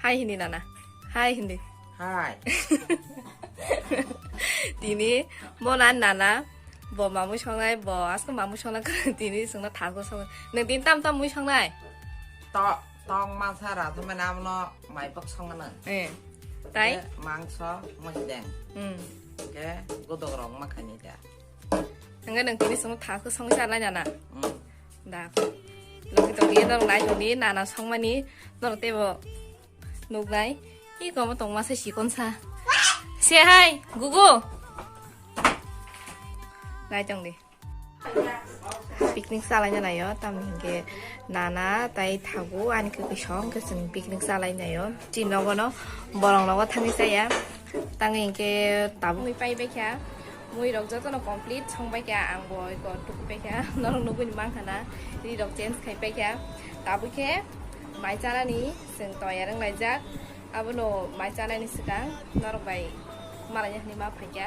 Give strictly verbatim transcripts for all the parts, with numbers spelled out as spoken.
Hai hindi nana. Hai hindi. Hai. Tini bo na nana. Bo mamui songnai, bo asko mamui songna kwrwi tini songna thago song. Nang tini tam tam mui songnai? To, tong masa ra thumai na amno mai bok songna. Eh. Tai? Ke mangso, mosdeng. Hmm. Ke godok rong makhani da. Hingke nang tini songna thago songsa lai nana. Hmm. Da. Logi to ye dong lai toni nana songmani. Norok tebo. Nuknai. Ih, komo tongma se sikon sa. Se hai, gugu. Nai tong di. Picnic salai na nayo, tam hingke nana tai thagu ani khe kosong khe chwng picnic salai nayo. Chini nogo no borok nogo thangwi chaya. Tang hingke tabuk mui pai bai kha. Mui rok joto no complete song bai kha, ang bo eko tuku pai kha. Norok nugwi ni mankha na. Ri rok change khai pai kha. Tabuk khe mai chanani chwng toyar wng laijak. Abono mai chanani swkang norok bai malaina hwnwi ma phaikha.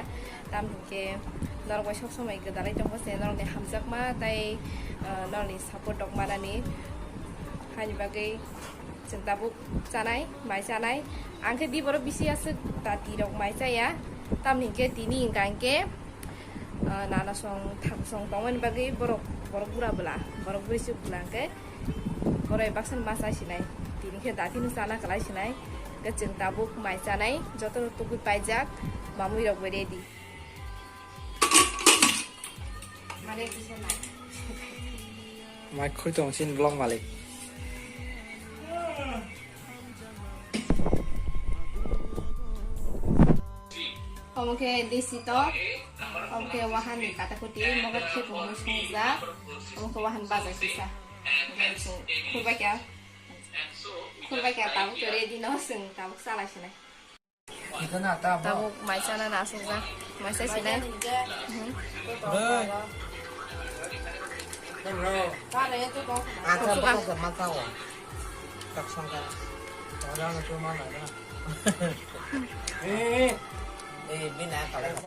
Tam hinkhe norok bai sob somoi gwdalai tongkha se norokni hamjakma tei, ah, norokni support rok manani. Haini bagwi chwng tabuk chanai, mai chanai. Ang khe di borok bisi aswk dati rok mai chaya. Tamni hinkhe tini hwnka hinkhe Ah, nana song, thang song tongmani bagwi borok, borok bura bwla, borok bwrwi se bwla hwnkhe borok baksa ma chai sinai. Tini khe dati no chana kwlai sinai. Hwnkhe chwng tabuk mai chanai, joto no tubui paijak, mamui rok bai ready. Mai khoi tong sin vlog malik. Omo khe desi to, omo khe wahan ni kata kuti, moga khe pungwi songjak, omo khe wahan baja kisa. Khulbai kya, khulbai kya tabuk to ready no, chwng tabuk chalai sinai. Tabuk mai chana na asukjak, mai chai sinai. Acha baka jama tao. Tak sangka. Orang itu mana ya? Eh, eh, bina kalau.